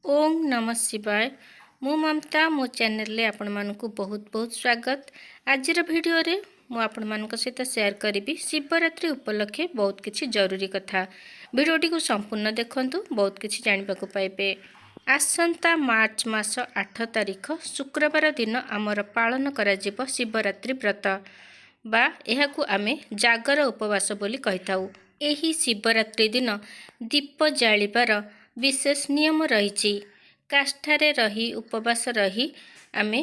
ଓଁ ନମଃ ଶିବାୟ। ମୁଁ ମମତା, ମୋ ଚ୍ୟାନେଲରେ ଆପଣମାନଙ୍କୁ ବହୁତ ବହୁତ ସ୍ୱାଗତ। ଆଜିର ଭିଡ଼ିଓରେ ମୁଁ ଆପଣମାନଙ୍କ ସହିତ ସେୟାର କରିବି ଶିବରାତ୍ରି ଉପଲକ୍ଷେ ବହୁତ କିଛି ଜରୁରୀ କଥା। ଭିଡ଼ିଓଟିକୁ ସମ୍ପୂର୍ଣ୍ଣ ଦେଖନ୍ତୁ, ବହୁତ କିଛି ଜାଣିବାକୁ ପାଇବେ। ଆସନ୍ତା ମାର୍ଚ୍ଚ ମାସ 8 ତାରିଖ ଶୁକ୍ରବାର ଦିନ ଆମର ପାଳନ କରାଯିବ ଶିବରାତ୍ରି ବ୍ରତ ବା ଏହାକୁ ଆମେ ଜାଗର ଉପବାସ ବୋଲି କହିଥାଉ। ଏହି ଶିବରାତ୍ରି ଦିନ ଦୀପ ଜାଳିବାର ବିଶେଷ ନିୟମ ରହିଛି। କାଷ୍ଠାରେ ରହି, ଉପବାସ ରହି, ଆମେ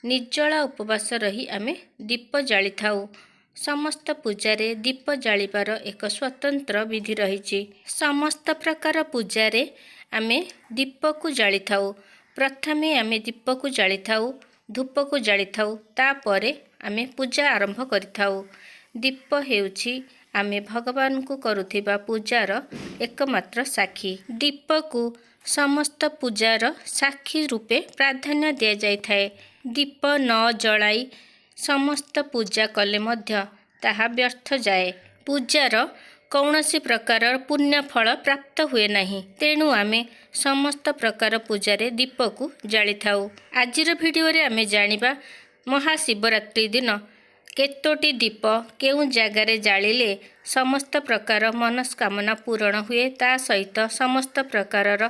ନିର୍ଜଳା ଉପବାସ ରହି ଆମେ ଦୀପ ଜାଳିଥାଉ। ସମସ୍ତ ପୂଜାରେ ଦୀପ ଜାଳିବାର ଏକ ସ୍ୱତନ୍ତ୍ର ବିଧି ରହିଛି। ସମସ୍ତ ପ୍ରକାର ପୂଜାରେ ଆମେ ଦୀପକୁ ଜାଳିଥାଉ। ପ୍ରଥମେ ଆମେ ଦୀପକୁ ଜାଳିଥାଉ, ଧୂପକୁ ଜାଳିଥାଉ, ତାପରେ ଆମେ ପୂଜା ଆରମ୍ଭ କରିଥାଉ। ଦୀପ ହେଉଛି ଆମେ ଭଗବାନଙ୍କୁ କରୁଥିବା ପୂଜାର ଏକମାତ୍ର ସାକ୍ଷୀ। ଦୀପକୁ ସମସ୍ତ ପୂଜାର ସାକ୍ଷୀ ରୂପେ ପ୍ରାଧାନ୍ୟ ଦିଆଯାଇଥାଏ। ଦୀପ ନ ଜଳାଇ ସମସ୍ତ ପୂଜା କଲେ ମଧ୍ୟ ତାହା ବ୍ୟର୍ଥ ଯାଏ। ପୂଜାର କୌଣସି ପ୍ରକାର ପୁଣ୍ୟ ଫଳ ପ୍ରାପ୍ତ ହୁଏ ନାହିଁ। ତେଣୁ ଆମେ ସମସ୍ତ ପ୍ରକାର ପୂଜାରେ ଦୀପକୁ ଜାଳିଥାଉ। ଆଜିର ଭିଡ଼ିଓରେ ଆମେ ଜାଣିବା ମହାଶିବରାତ୍ରି ଦିନ କେତୋଟି ଦୀପ କେଉଁ ଜାଗାରେ ଜାଳିଲେ ସମସ୍ତ ପ୍ରକାର ମନସ୍କାମନା ପୂରଣ ହୁଏ, ତା ସହିତ ସମସ୍ତ ପ୍ରକାରର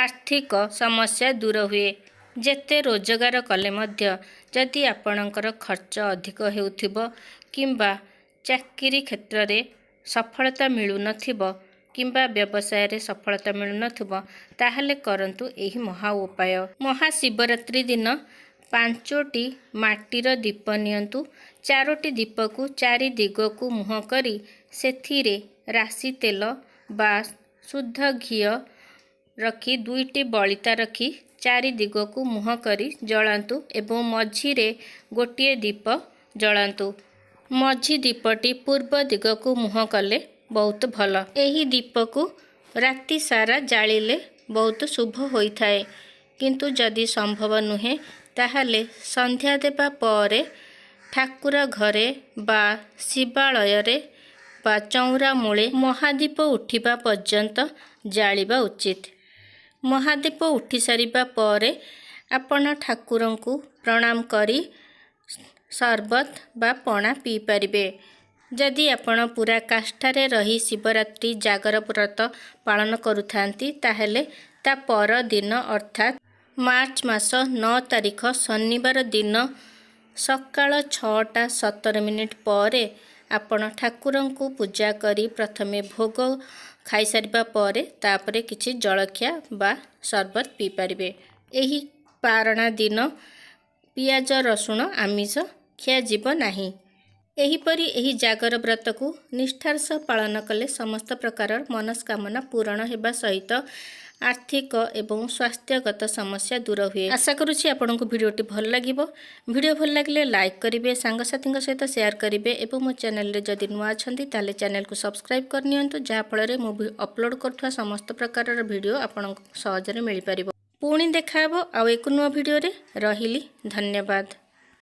ଆର୍ଥିକ ସମସ୍ୟା ଦୂର ହୁଏ। ଯେତେ ରୋଜଗାର କଲେ ମଧ୍ୟ ଯଦି ଆପଣଙ୍କର ଖର୍ଚ୍ଚ ଅଧିକ ହେଉଥିବ କିମ୍ବା ଚାକିରି କ୍ଷେତ୍ରରେ ସଫଳତା ମିଳୁନଥିବ କିମ୍ବା ବ୍ୟବସାୟରେ ସଫଳତା ମିଳୁନଥିବ, ତାହେଲେ କରନ୍ତୁ ଏହି ମହା ଉପାୟ। ମହାଶିବରାତ୍ରି ଦିନ ପାଞ୍ଚୋଟି ମାଟିର ଦୀପ ନିଅନ୍ତୁ। ଚାରୋଟି ଦୀପକୁ ଚାରି ଦିଗକୁ ମୁହଁ କରି ସେଥିରେ ରାଶି ତେଲ ବା ଶୁଦ୍ଧ ଘିଅ ରଖି, ଦୁଇଟି ବଳିତା ରଖି ଚାରି ଦିଗକୁ ମୁହଁ କରି ଜଳାନ୍ତୁ ଏବଂ ମଝିରେ ଗୋଟିଏ ଦୀପ ଜଳାନ୍ତୁ। ମଝି ଦୀପଟି ପୂର୍ବ ଦିଗକୁ ମୁହଁ କଲେ ବହୁତ ଭଲ। ଏହି ଦୀପକୁ ରାତି ସାରା ଜାଳିଲେ ବହୁତ ଶୁଭ ହୋଇଥାଏ। କିନ୍ତୁ ଯଦି ସମ୍ଭବ ନୁହେଁ, ତାହେଲେ ସନ୍ଧ୍ୟା ଦେବା ପରେ ଠାକୁର ଘରେ ବା ଶିବାଳୟରେ ବା ଚଉରା ମୂଳେ ମହାଦୀପ ଉଠିବା ପର୍ଯ୍ୟନ୍ତ ଜାଳିବା ଉଚିତ। ମହାଦୀପ ଉଠି ସାରିବା ପରେ ଆପଣ ଠାକୁରଙ୍କୁ ପ୍ରଣାମ କରି ସରବତ ବା ପଣା ପିଇପାରିବେ। ଯଦି ଆପଣ ପୁରା କାଷ୍ଠାରେ ରହି ଶିବରାତ୍ରି ଜାଗର ବ୍ରତ ପାଳନ କରୁଥାନ୍ତି, ତାହେଲେ ତା ପରଦିନ ଅର୍ଥାତ୍ ମାର୍ଚ୍ଚ ମାସ 9 ତାରିଖ ଶନିବାର ଦିନ ସକାଳ 6ଟା 17 ମିନିଟ୍ ପରେ ଆପଣ ଠାକୁରଙ୍କୁ ପୂଜା କରି ପ୍ରଥମେ ଭୋଗ ଖାଇସାରିବା ପରେ ତାପରେ କିଛି ଜଳଖିଆ ବା ସରବତ ପିଇପାରିବେ। ଏହି ପାରଣା ଦିନ ପିଆଜ, ରସୁଣ, ଆମିଷ ଖିଆଯିବ ନାହିଁ। ଏହିପରି ଏହି ଜାଗର ବ୍ରତକୁ ନିଷ୍ଠାର ସହ ପାଳନ କଲେ ସମସ୍ତ ପ୍ରକାରର ମନସ୍କାମନା ପୂରଣ ହେବା ସହିତ ଆର୍ଥିକ ଏବଂ ସ୍ୱାସ୍ଥ୍ୟଗତ ସମସ୍ୟା ଦୂର ହୁଏ। ଆଶା କରୁଛି ଆପଣଙ୍କୁ ଭିଡ଼ିଓଟି ଭଲ ଲାଗିବ। ଭିଡ଼ିଓ ଭଲ ଲାଗିଲେ ଲାଇକ୍ କରିବେ, ସାଙ୍ଗସାଥୀଙ୍କ ସହିତ ସେୟାର କରିବେ ଏବଂ ମୋ ଚ୍ୟାନେଲରେ ଯଦି ନୂଆ ଅଛନ୍ତି, ତାହେଲେ ଚ୍ୟାନେଲକୁ ସବସ୍କ୍ରାଇବ୍ କରିନିଅନ୍ତୁ, ଯାହାଫଳରେ ମୁଁ ଅପଲୋଡ଼ କରୁଥିବା ସମସ୍ତ ପ୍ରକାରର ଭିଡ଼ିଓ ଆପଣଙ୍କୁ ସହଜରେ ମିଳିପାରିବ। ପୁଣି ଦେଖାହେବ ଆଉ ଏକ ନୂଆ ଭିଡ଼ିଓରେ। ରହିଲି, ଧନ୍ୟବାଦ।